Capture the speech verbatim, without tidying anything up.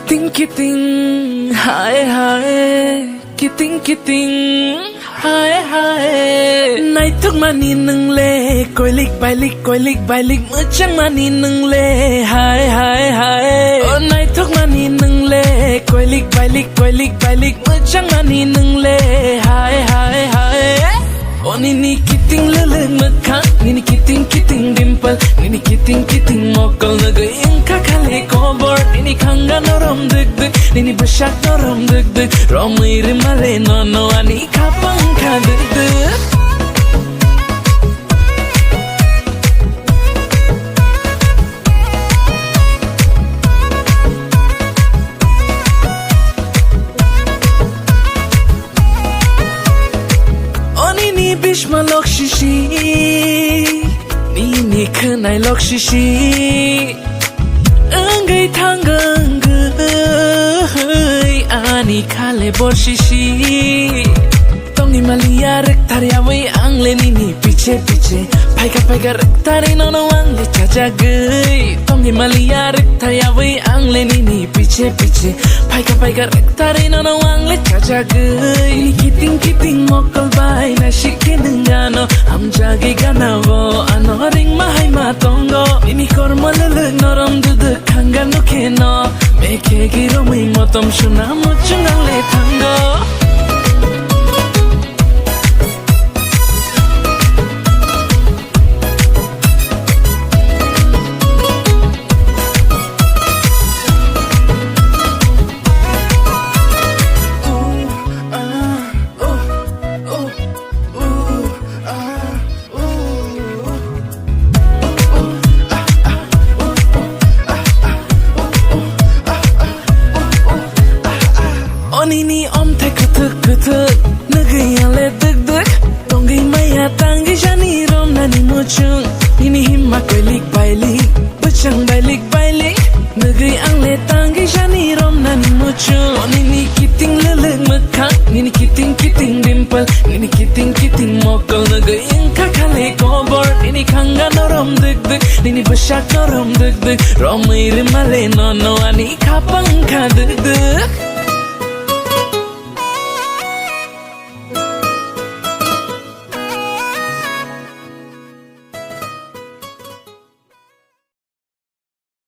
Kiting kiting, hai hai. Kiting kiting, hai hai. Naithok mani nwngle, koilik bailik, koilik bailik, mwchang mani nwngle, hai hai hai. O naithok mani nwngle, koilik bailik, koilik bailik, mwchang mani nwngle, hai hai hai. O nini kiting lwlwk mwkhang, nini kiting kiting dimple, nini kiting kiting mokol nugwi wngkha khali kobor, nini khanga norom dwk dwk, nini bwsak norom dwk dwk, romwi rwmale nono ani khapang kha dwk dwk. O nini bishma lok sisi, nini khwnai lok sisi, wngwi thang wngwi ani khale bor sisi. Tongwi maliya rwktharyawi angle nini piche piche, phaikha phaikha rwktharwi nono angle chajagwi. Tongwi maliya rwktharyawi angle nini piche piche, phaikha phaikha rwktharwi nono angle chajagwi. Nini kiting kiting mokol bai naisik khe nwng ano, hamjagwi gana o ano ringma haima tongo. Nini kormo lwlwk norom dwdwk khanga nukheno, mekhegwi romwi motom suna muchung angle thango. O nini omthai kwthwk kwthwk, nugwi angle dwk dwk. Tongwi maya tangwi jani romnani muchung. Nini himma koilik bailik, bwchang bailik bailik, nugwi angle tangwi jani romnani muchung. O nini kiting lwlwk mwkhang, nini kiting kiting dimple, nini kiting kiting mokol nugwi wngkha khali kobor. Nini khanga norom dwk dwk, nini bwsak norom dwk dwk, romwi rwmale nono ani khapang kha dwk dwk.